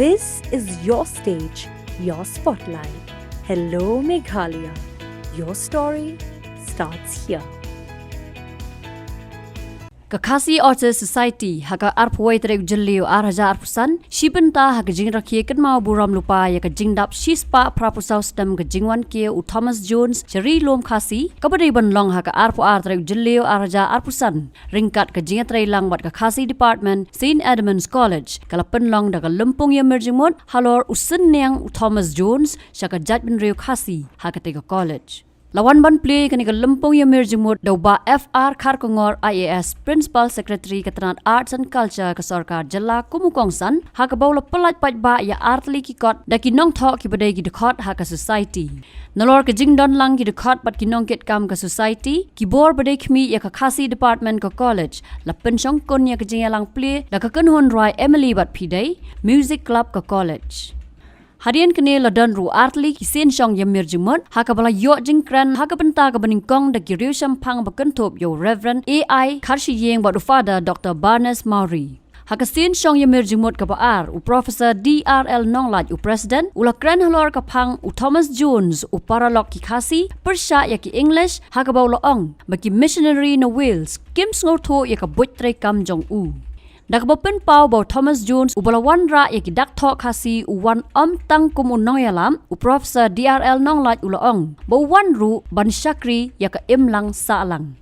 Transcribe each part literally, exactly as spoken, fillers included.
This is your stage, your spotlight. Hello, Meghalaya. Your story starts here. Ka Khasi Authors Society, ha ka arphew tarik Jylliew arhajar arphew san, shi bynta ha ka jingrakhe kynmaw burom lypa ïa ka jingdap shispah phraphew saw snem ka jingwan kiew u Thomas Jones sha Ri Lum Khasi, kaba dei ban long ha ka arphew ar tarik Jylliew arhajar arphew san, ryngkat ka jingïatreilang bad ka Khasi Department, Saint Edmund's College, ka la pynlong da ka lympung ïamir jingmut halor u synñiang u Thomas Jones sha ka jaitbynriew Khasi, ha katei ka college. La wan ban plie ïa kane ka lympung ïamir jingmut da u Bah F R Kharkongor I A S, Principal Secretary ka tnat Arts and Culture ka Sorkar Jylla kum u kongsan, ha kaba u la pyllait paidbah ïa artylli ki kot da ki nongthoh kiba dei ki dkhot ha ka society. Nalor ka jingdon lang ki dkhot bad ki nongkitkam ka society, ki bor ba dei khmih ïa ka Khasi Department ka college, la pynshongkun ïa ka jingïalang plie da ka kynhun rwai Emily bad Phi Dei, Music Club ka college. Hadien kane la don ruh artylli ki sien shong ïamir jingmut, ha kaba la ïoh jingkren ha ka bynta kaba nyngkong da ki riewshemphang ba kynthup ïa u Reverend A I Kharshïing bad u Father Doctor Barnes Mawrie. Ha ka sien shong ïamir jingmut kaba ar, u Professor D R L Nonglait u President, u la kren halor ka phang u Thomas Jones, u paralok ki Khasi, pyrshah ïa ki English, ha kaba u la ong ba ki missionary na Wales kim sngewthuh ïa ka buit treikam jong u. Da kaba pynpaw ba u Thomas Jones uba la wanrah ïa ki dak thoh Khasi u wan ym tang kum u nongïalam, u Professor D R L Nonglait u la ong ba u wan ruh ban shakri ïa ka imlang sahlang.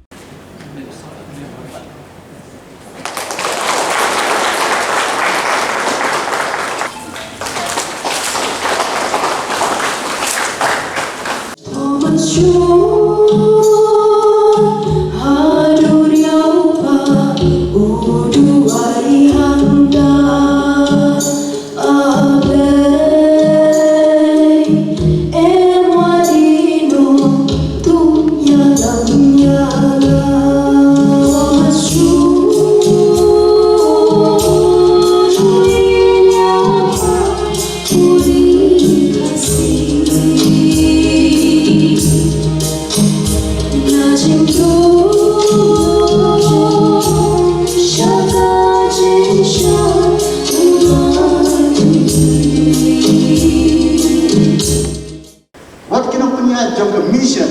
Wat ki nongpynïaid jong ka mission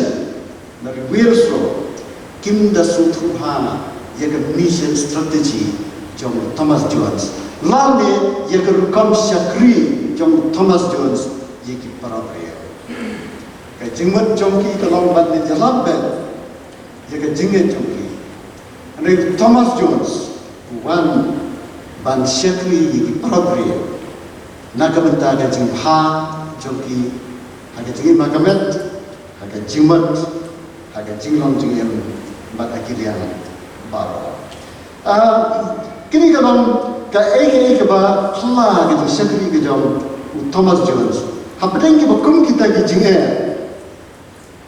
na ri Wales ruh kim da sngewthuh bha ïa ka mission strategy jong Thomas Jones, lane ïa ka rukom shakri jong Thomas Jones ïa ki para briew. Ka jingmut jong ki ka long ban ïalam beit ïa ka jingngeit jong ki. Hynrei u Thomas Jones u wan ban shakri ïa ki para briew na ka bynta ka jingbha jong ki, ha ka jingim ha ka met, ha ka jingmut, ha ka jinglong jingim bad ha ki liang baroh. Ah, kine ki long kaei kaei kaba phylla ka jingshakri ka jong u Thomas Jones. Hapdeng kiba kum kita ki jingeh,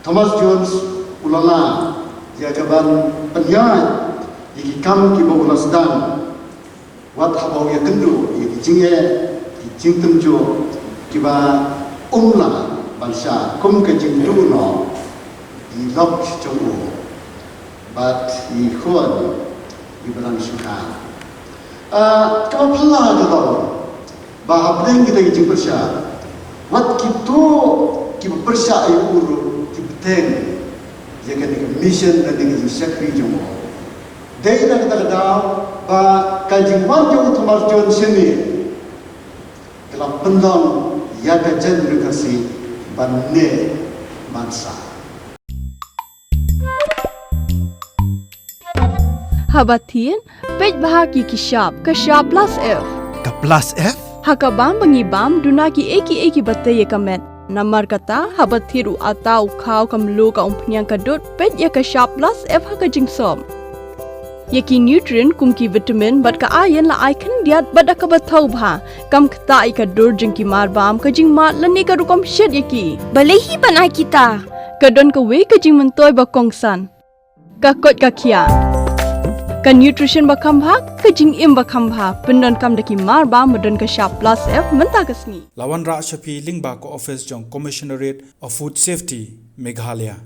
Thomas Jones u la lah ïa ka ban pynïaid ïa ki kam kiba u la sdang, wat haba u ïakynduh ïa ki jingeh, ki jingtynjuh kiba um lah ban shah, kum ka jingduh noh ïa i lok jong u bad i khun iba dang shu kha. Ah, kaba phylla ka long ba hapdeng kita ki jingpyrshah, wat kito kiba pyrshah ïa u ruh ki bteng ïa kane ka mission lane ka jingshakri jong u. Dei na kata ka daw ba ka jingwan jong u Thomas Jones shane ka la pynlong ïa ka jaitbynriew Khasi ban neh ban sah. Haba thied, peit bha ïa ki shap, ka shap plus F. Ka plus F? Ha ka bam ba ngi bam, duna kiei kiei kiba tei ïa ka met. Namar kata, haba thied u atta, u khaw, ka mluh, ka umphniang, ka dud, peit ïa ka shap plus F ha ka jingsop. Ïa ki nutrient kum ki vitamin bad ka iron la ai khyndiat bad da kaba thaw bha. Kam ktah ïa ka dur jong ki marbam, ka jingmad lane ka rukom shet ïa ki. Balei hi ban ai kita? Ka don kawei ka jingmyntoi ba kongsan. Ka koit ka khiah. Ka nutrition ba kham bha, ka jingim ba kham bha. Pyndonkam da ki marbam ba don ka shap plus F mynta ka sngi. La wanrah sha phi lyngba ka office jong Commissionerate of Food Safety, Meghalaya.